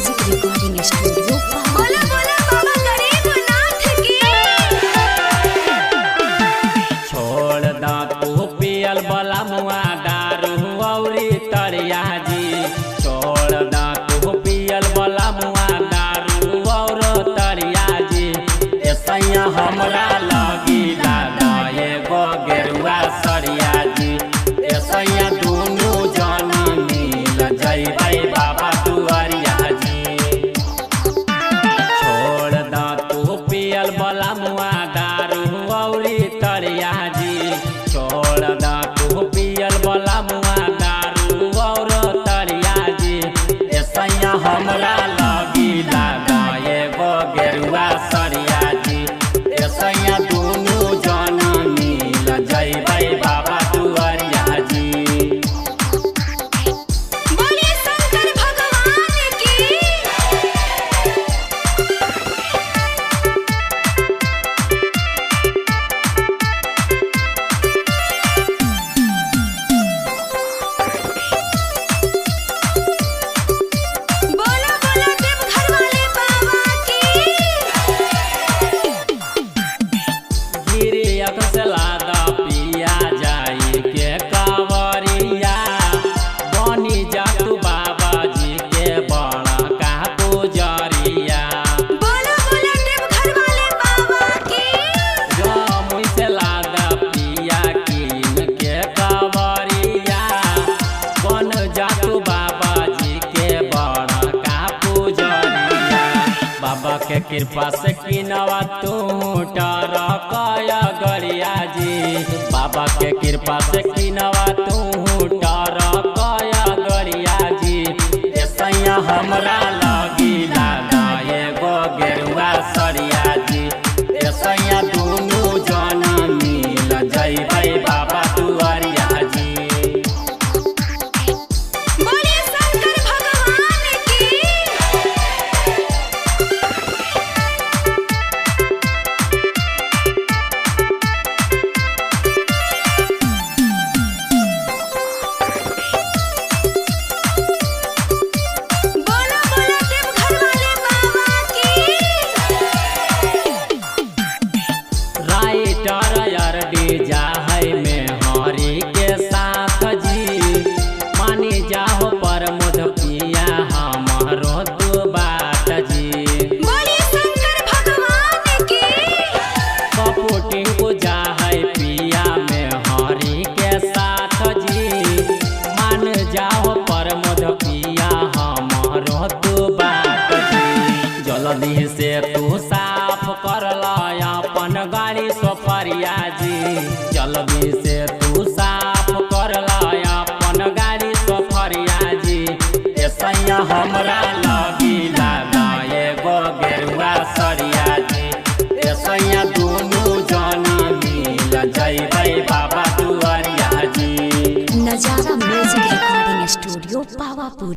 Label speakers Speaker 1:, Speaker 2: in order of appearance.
Speaker 1: Music recording studio.
Speaker 2: बोला बोला बाबा गरीबनाथ की।
Speaker 3: छोड़ दा तू पियल बला मुआ दारू औरी तरिया जी। छोड़ दा तू पियल बला मुआ दारू और तरिया जी। ऐसैया हमरा लगी दादा एगो गेरुआ सरिया जी। ऐसैया दुनू जानी मिल जइबै बाबा दुआरिया जी। छोड़ दा तू पियल बला मुआ दारू औरी तरिया जी। छोड़ दा तू पियल बला मुआ दारू और तरिया जी। ऐसैया हमरा लगी दादा एगो गेरुआ सरिया जी। ऐसैया दुनू जानी मिल जइबै बाबा दुआरिया जी।
Speaker 2: बोलिए शंकर भगवान की। बोला बोला देवघर वाले बाबा की।
Speaker 3: गिरी अक्सला दा पिया जाई के कावरिया। बनी जा तू बाबा जी के बड़ा का पुजरिया।
Speaker 2: बोला बोला देवघर वाले बाबा की।
Speaker 3: जमुई से लादा पिया कीन के कावरिया। बन जा तू बाबा जी के बड़ा का पुजरिया। बाबा के कृपा से किनवा तू टरकया गरिया जी। बाबा के कृपा से किनवा तू टरकया गरिया जी। ऐसैया हमरा लगी दादा एगो गेरुआ सरिया जी। ऐसैया दुनू जानी मिल जइबै बाबा दुआरिया जी।
Speaker 2: बोलिए शंकर भगवान की। बोला बोला देवघर वाले बाबा की।
Speaker 3: राइटर अरडी जाहै में हरि के साथ जी। मानी जाहो पर मुध पिया हमरो तू बात जी।
Speaker 2: बोलिए शंकर भगवान की।
Speaker 3: सपोर्टिंग को जाहै पिया में हरि के साथ जी। मान जाहो पर मुध पिया हमरो तू बात जी। जल्दी से तू साफ कर अपन गाड़ी सफरिया जी। जल्दी से तू साफ कर अपन गाड़ी सफरिया जी। ऐसैया हमरा लगी दादा एगो गेरुआ सरिया।